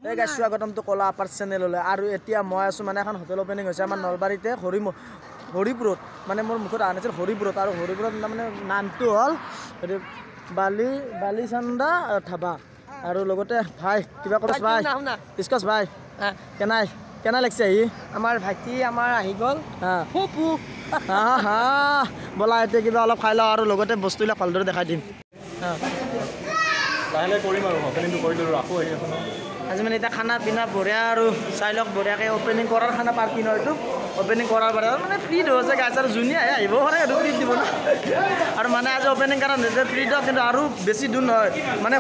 এই গাইছ স্বাগতম টু কলা আপাৰ চেনেললৈ। আৰু এতিয়া মই আছোঁ মানে এখন হোটেল অ'পেনিং হৈছে আমাৰ নলবাৰীতে হৰিপুৰত, মানে মোৰ মুখত অহা নাছিল হৰিপুৰত। আৰু হৰিপুৰত মানে নামটো হ'ল বালি বালিচান্দা ধাবা। আৰু লগতে ভাই কিবা ক'ব ভাই ডিছকাছ ভাই কেনাই কেনে লাগছে আহি? আমাৰ ভাইটি আমাৰ আহি গ'ল। হা হা ব'লা এতিয়া কিবা অলপ খাই লওঁ আৰু লগতে বস্তুবিলাক ভালদৰে দেখাই দিম। লাহে লাহে কৰিম আৰু অ'পেনিংটো কৰি দিলোঁ, আকৌ আহি আছে ন আজি। মানে এতিয়া খানা পিনা বঢ়িয়া আৰু চাই লওক বঢ়িয়াকৈ অ'পেনিং কৰাৰ খানা পাৰ্টি নহয় এইটো, অ'পেনিং কৰাৰ পাৰে মানে ফ্ৰী হৈছে গাছ। আৰু যোনে আহে আহিব পাৰে আৰু ফ্ৰী দিব ন। আৰু মানে আজি অ'পেনিং কাৰণ হৈছে ফ্ৰী দিয়ক, কিন্তু আৰু বেছি দূৰ নহয় মানে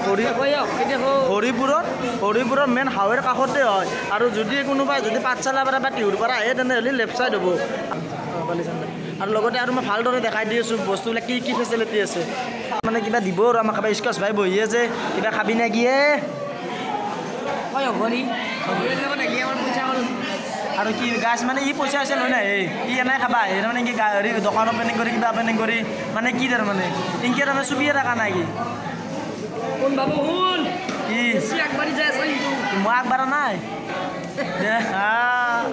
হৰিপুৰৰ মেইন হাৱেৰ কাষতে হয়। আৰু যদি কোনোবাই যদি পাঠশালাৰ পৰা বা টিহুৰ পৰা আহে তেনেহ'লে লেফ্ট ছাইড হ'ব। আৰু লগতে আৰু মই ভালদৰে দেখাই দি আছোঁ বস্তুবিলাক কি কি ফেচিলিটি আছে। মানে কিবা দিব আৰু আমাক খাবা স্কচ ভাই বহি আছে, কিবা খাবি নে কি? আৰু কি গাছ মানে ই পইচা আছে নহয় নাই, ই এনেই খাবা আহে তাৰমানে কি হেৰি দোকান অপেনিং কৰি কিবা অপেনিং কৰি মানে কি তাৰমানে ইনকে তাৰমানে চুবিয়ে থকা নাই কি কি মই আগবাঢ়া নাই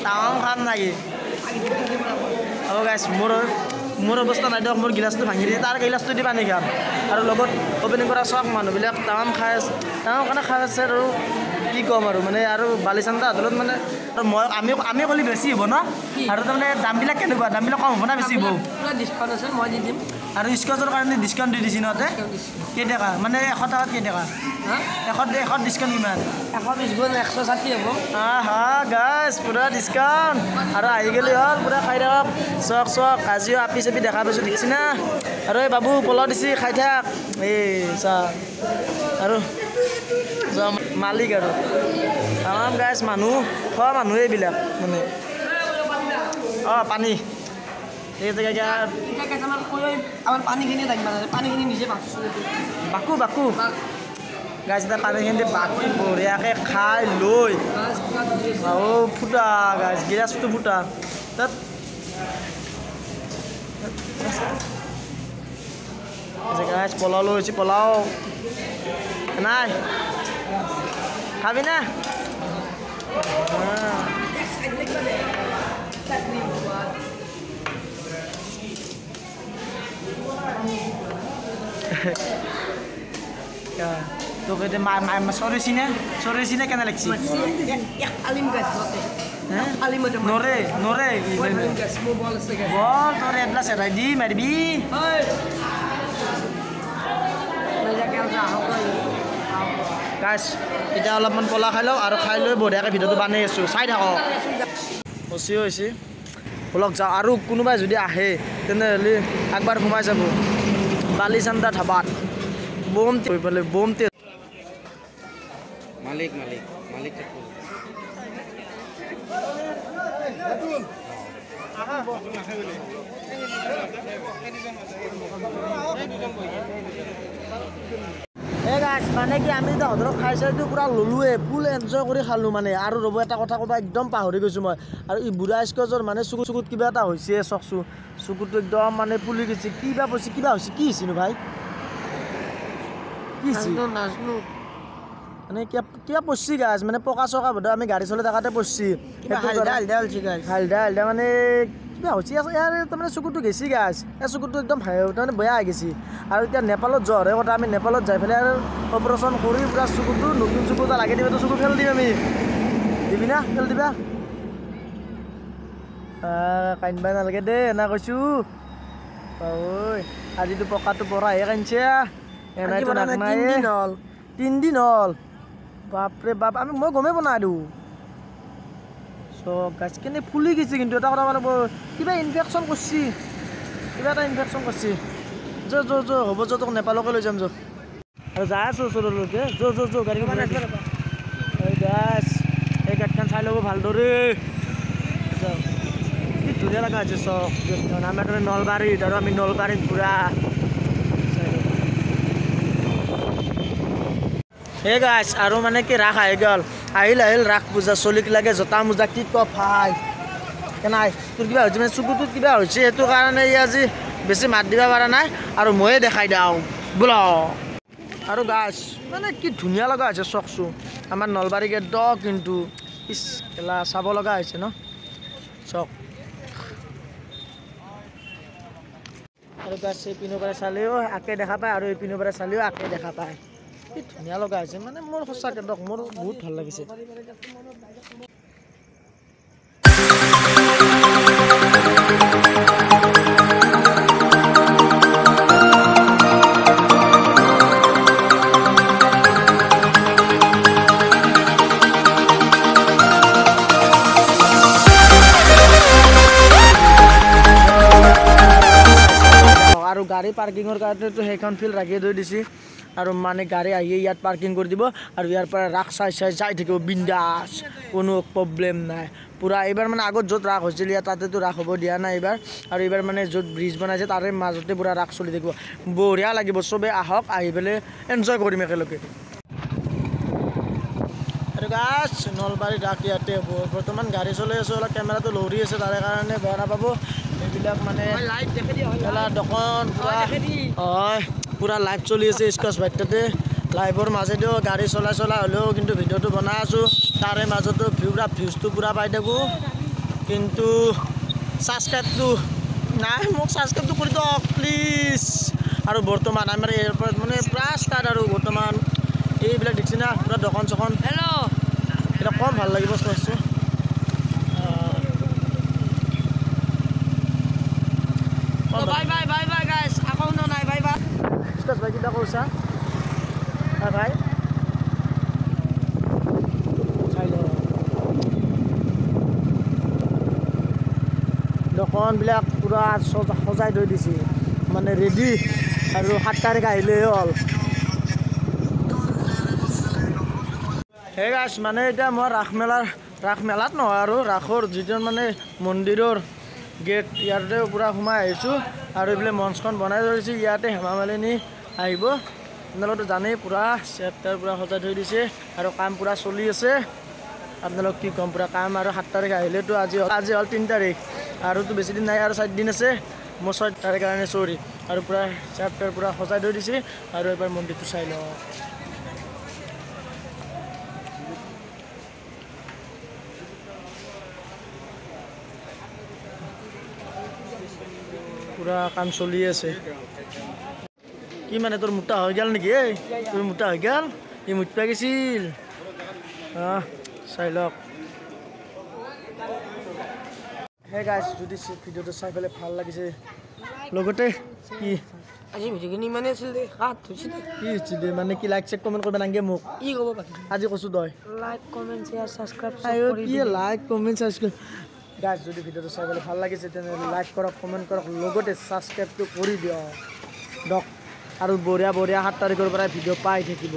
তামাম খাম নাকি? অ' গাইছ মোৰ অৱস্থা নাই দিয়ক, মোৰ গিলাচটো ভাঙি দিয়ে, তাৰ গিলাচটো দি পানী খাম। আৰু লগত অ'পেনিং কৰা চব মানুহবিলাক তামাম খাই আছে, তামাম কাৰণে খাই আছে। আৰু কি ক'ম আৰু মানে আৰু বালিচান্দা হোটেলত মানে আৰু মই আমি ক'লে বেছি হ'ব ন। আৰু তাৰমানে দামবিলাক কেনেকুৱা? দামবিলাক কম হ'ব না বেছি হ'ব? ডিছকাউণ্ট আছে, মই দি দিম। আৰু স্কচৰ কাৰণে ডিছকাউণ্ট দি দিছে নতে কেইটকা? মানে 100 টকাত কেইটকা? 100 ডিছকাউণ্ট কিমান? 120 গুণ 160 হ'ব। হা গাছ পূৰা ডিছকাউণ্ট। আৰু আহি গ'লে হ'ল পূৰা খাই থাকক। চক চক কাজিও আপি চাপি দেখা পাইছোঁ দেখিছি না। আৰু এই বাবু পোলাও দিছি খাই থাক। এই চা আৰু মালিক আৰু তামাম গাছ মানুহ খোৱা মানুহ এইবিলাক মানে। অঁ পানী এই জেগা পানীখিনি বাকু বাকু গাছ এতিয়া পানীখিনি বাকি বঢ়িয়াকৈ খাই লৈ অ' ফুটা গাছ গিলাচটো ফুটা তাত গাছ পোলাও লৈ হৈছে, পোলাও নাই খাবি না? তোক এতিয়া চৰেছি নে কেনে লাগছি? নৰে নৰে বল তোৰ এডলা চেৰাই দি মাৰিবি। গাছ এতিয়া অলপমান পলা খাই লওঁ আৰু খাই লৈ বঢ়িয়াকৈ ভিডিঅ'টো বনাই আছোঁ, চাই থাকক। হৈছে হৈছে বলক যাওঁ। আৰু কোনোবাই যদি আহে তেনেহ'লে একবাৰ সোমাই যাব বালিচান্দা ধাবাত। বোম বোম মালিক মালিক মালিক এই গাছ মানে কি আমি এতিয়া হোটেলত খাই চাইটো পূৰা ল'লোৱে, ফুল এনজয় কৰি খালোঁ মানে। আৰু ৰ'ব এটা কথা ক'ব একদম পাহৰি গৈছোঁ মই। আৰু ই বুঢ়া স্কচৰ মানে চকু চকুত কিবা এটা হৈছে, চকচু চকুটো একদম মানে ফুলি গৈছে, কিবা পৰিছে, কিবা হৈছে, কি হৈছেনো ভাই? কি হৈছে মানে কিবা পৰছি গাছ মানে পকা চকা বোধ আমি গাড়ী চলাই থাকোঁতে পৰছি, হালধা হালধা মানে কিবা হৈছে ইয়াৰ তাৰমানে চকুটো গেছি গাছ, এই চকুটো একদম তাৰমানে বেয়া হৈ গৈছে। আৰু এতিয়া নেপালত যোৱাৰে কথা, আমি নেপালত যাই পেলাই আৰু অপাৰেশ্যন কৰি পূৰা চকুটো নতুন চকু এটা লাগি দিবা, চকু ফেল দিম আমি। দিবি না ফেল দিবা? কান্দিব নালাগে দেই, এনে কৈছোঁ। ঐ আজিতো পকাটো পৰাহে কান্দিছে, এনেইতো নাকান্দে। 3 দিন হ'ল বাপৰে বাপ, আমি মই গমেই পোৱা নাই দিওঁ। চব গাছ কেনে ফুলি গৈছে। কিন্তু এটা কথা মানে কিবা ইনফেকশ্যন কৰছি, কিবা এটা ইনফেকশ্যন কৰছি। য য য হ'ব য, তোক নেপালকে লৈ যাম য। আৰু যাই আছোঁ ওচৰলৈকে, য য য গাড়ী এই গাছ এই গাড়ীখন চাই ল'ব ভালদৰে। কি ধুনীয়া লগা হৈছে চব। আমাৰ নলবাৰীত আৰু আমি নলবাৰীত পূৰা। হে গাছ আৰু মানে কি ৰাস আহি গ'ল, আহিল আহিল ৰাস পূজা চলিক লাগে জোতা মোজা কি ক ভাই কেনাই তোৰ কিবা হৈছে মানে চকুটোত কিবা হৈছে, সেইটো কাৰণে ই আজি বেছি মাত দিব পৰা নাই আৰু ময়ে দেখাই দিওঁ বোল। আৰু গাছ মানে কি ধুনীয়া লগা হৈছে চকচো আমাৰ নলবাৰী গেট দ কিন্তু ইচ খেলা চাব লগা হৈছে ন চক। আৰু গাছ এইপিনৰ পৰা চালেও আকে দেখা পায় আৰু এইপিনৰ পৰা চালেও আকে দেখা পায়। কি ধুনীয়া লগা হৈছে মানে মোৰ সঁচাকৈ দক মোৰ বহুত ভাল লাগিছে। আৰু গাড়ী পাৰ্কিঙৰ কাৰণেতো সেইখন ফিল্ড ৰাখি থৈ দিছে আৰু মানে গাড়ী আহি ইয়াত পাৰ্কিং কৰি দিব আৰু ইয়াৰ পৰা ৰাস চাই চাই যাই থাকিব বিন্দাছ, কোনো প্ৰব্লেম নাই পূৰা। এইবাৰ মানে আগত য'ত ৰাস হৈছিল ইয়াত তাতেতো ৰাস হ'ব দিয়া নাই এইবাৰ। আৰু এইবাৰ মানে য'ত ব্ৰিজ বনাইছে তাৰে মাজতে পূৰা ৰাস চলি থাকিব, বঢ়িয়া লাগিব। চবেই আহক, আহি পেলাই এনজয় কৰিম একেলগে। আৰু গাছ নলবাৰী ৰাস ইয়াতে হ'ব। বৰ্তমান গাড়ী চলি আছে, অলপ কেমেৰাটো লৰি আছে, তাৰে কাৰণে বেয়া নাপাব। এইবিলাক মানে দোকান পূৰা হয়, পূৰা লাইভ চলি আছে স্কচ বাইকটোতে। লাইভৰ মাজেদিও গাড়ী চলাই চলাই হ'লেও কিন্তু ভিডিঅ'টো বনাই আছোঁ, তাৰে মাজতো পূৰা ভিউজটো পূৰা পাই থাকোঁ। কিন্তু ছাবস্ক্ৰাইবটো নাই, মোক ছাবস্ক্ৰাইবটো কৰি দিয়ক প্লিজ। আৰু বৰ্তমান আমাৰ এয়াৰপৰ্ট মানে পূৰা ষ্টাৰ্ট। আৰু বৰ্তমান এইবিলাক দেখিছে না পূৰা দোকান চোকান, এতিয়া কম ভাল লাগিব চাইছোঁ। Bye bye bye bye guys, আকৌ নাই বাই বাই। স্কচ ভাই কিবা কৈছা ভাই? চাই লওঁ দোকানবিলাক পূৰা সজাই থৈ দিছে মানে ৰেডি। আৰু 7 তাৰিখ আহিলেই হ'ল। সেই গাছ মানে এতিয়া মই ৰাস মেলাত নহয় আৰু ৰাসৰ যিটো মানে মন্দিৰৰ গেট ইয়াতে পূৰা সোমাই আহিছোঁ। আৰু এইফালে মঞ্চখন বনাই ধৰিছে, ইয়াতে হেমা মালিনী আহিব। আপোনালোকতো জানেই পূৰা চেপ্টাৰ পূৰা সজাই থৈ দিছে আৰু কাম পূৰা চলি আছে। আপোনালোক কি ক'ম, পূৰা কাম। আৰু 7 তাৰিখ আহিলেতো আজি হ'ল 3 তাৰিখ, আৰুতো বেছি দিন নাই, আৰু 4 দিন আছে। মই 6 তাৰিখ কাৰণে চৰি। আৰু পূৰা চেপ্টাৰ পূৰা সজাই থৈ দিছে। আৰু এবাৰ মন্দিৰটো চাই লওঁ। পূৰা কাম চলি আছে। কি মানে তোৰ মোটা হৈ গ'ল নেকি? এই তোৰ মোটা হৈ গ'ল, ই মুঠা গৈছিল। চাই লওক। হে গাইছ, যদি ভিডিঅ'টো চাই পেলাই ভাল লাগিছে লগতে কি আজি ভিডিঅ'খিনি ইমানেই আছিল দে, কাট হৈছে দে। কি হৈছে দে মানে কি লাইক চেক কমেণ্ট কৰিব নালাগে মোক কি ক'ব বাকী আজি কৈছোঁ তই লাইক কমেণ্ট শ্বেয়াৰ ছাবস্ক্ৰাইব কৰি কি লাইক কমেণ্ট ছাবস্ক্ৰাইব। গাইছ যদি ভিডিঅ'টো চাই পেলাই ভাল লাগিছে তেনেহ'লে লাইক কৰক, কমেণ্ট কৰক, লগতে ছাবস্ক্ৰাইবটো কৰি দিয়ক দক। আৰু বঢ়িয়া বঢ়িয়া 7 তাৰিখৰ পৰাই ভিডিঅ' পাই থাকিব।